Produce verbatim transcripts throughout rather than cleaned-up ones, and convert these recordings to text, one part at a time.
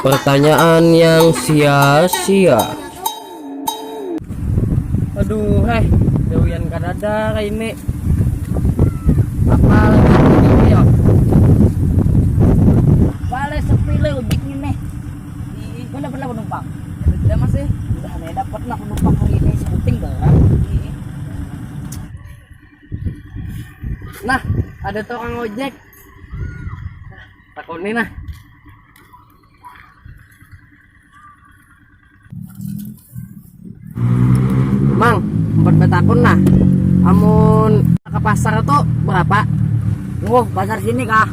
Pertanyaan yang sia-sia. Aduh, heh, gawian kadada kaini. Apa lagi ini, yo? Balik sepi le ujik ini. Mana pernah penumpang? Tidak masih. Udah nih dapat lah penumpang hari ini, sebuting barang. Nah, ada tukang ojek. Takoni nah. Mang, empat batakun nah. Amun ke pasar tuh berapa? Oh, pasar sini kah?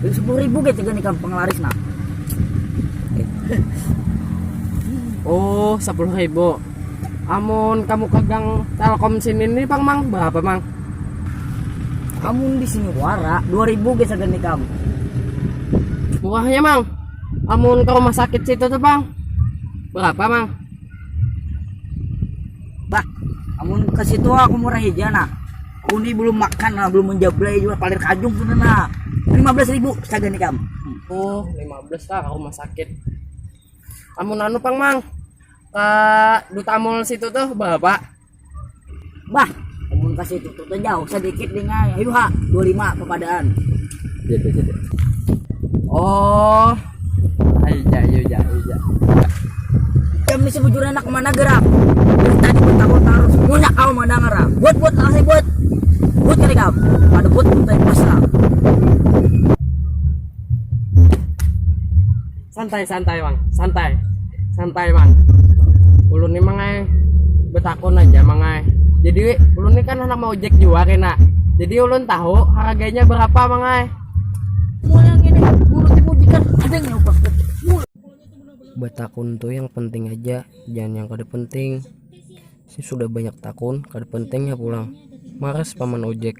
Sepuluh ribu gitu gini kan penglaris nah. Oh, sepuluh ribu. Amun kamu kagang Telkom sini nih pang, Mang, berapa, Mang? Amun di sini wara dua ribu ge sagan ikam. Murahnya, Mang. Amun ke rumah sakit situ tuh, Bang. Berapa, Mang? Bah, amun ke situ aku murah aja nah. Aku ini belum makan lah, belum menjablai juga palir kajung sudah nah. Lima belas ribu sagan ikam. Oh, lima belas lah ke rumah sakit. Amun anu pang, Mang, ke Duta Mall situ tuh berapa? Bah, amun ke situ tuh, tuh jauh sedikit dengan ayo ha, dua lima pepadaan. Jadi jadi. Oh, ayo ja, ayo ja, ayo ja. Kami sebujur anak mana gerak. Dari tadi bertakun terus. Punya kau mana ngerang. Buat buat lah buat. Buat kali kamu. Pada buat buat pas lah. Santai santai, Bang, santai. Santai, Bang. Ulun nih, Mang ai, betakun aja, Mang ai. Jadi ulun nih kan anak mau ojek juga kena. Jadi ulun tahu harganya berapa, Mang ai. Mulai ini, mulut dipujikan, ada yang nyumpah. Betakun tuh yang penting aja, jangan yang kada penting. Sing sudah banyak takun, kada pentingnya pulang. Maras paman ojek.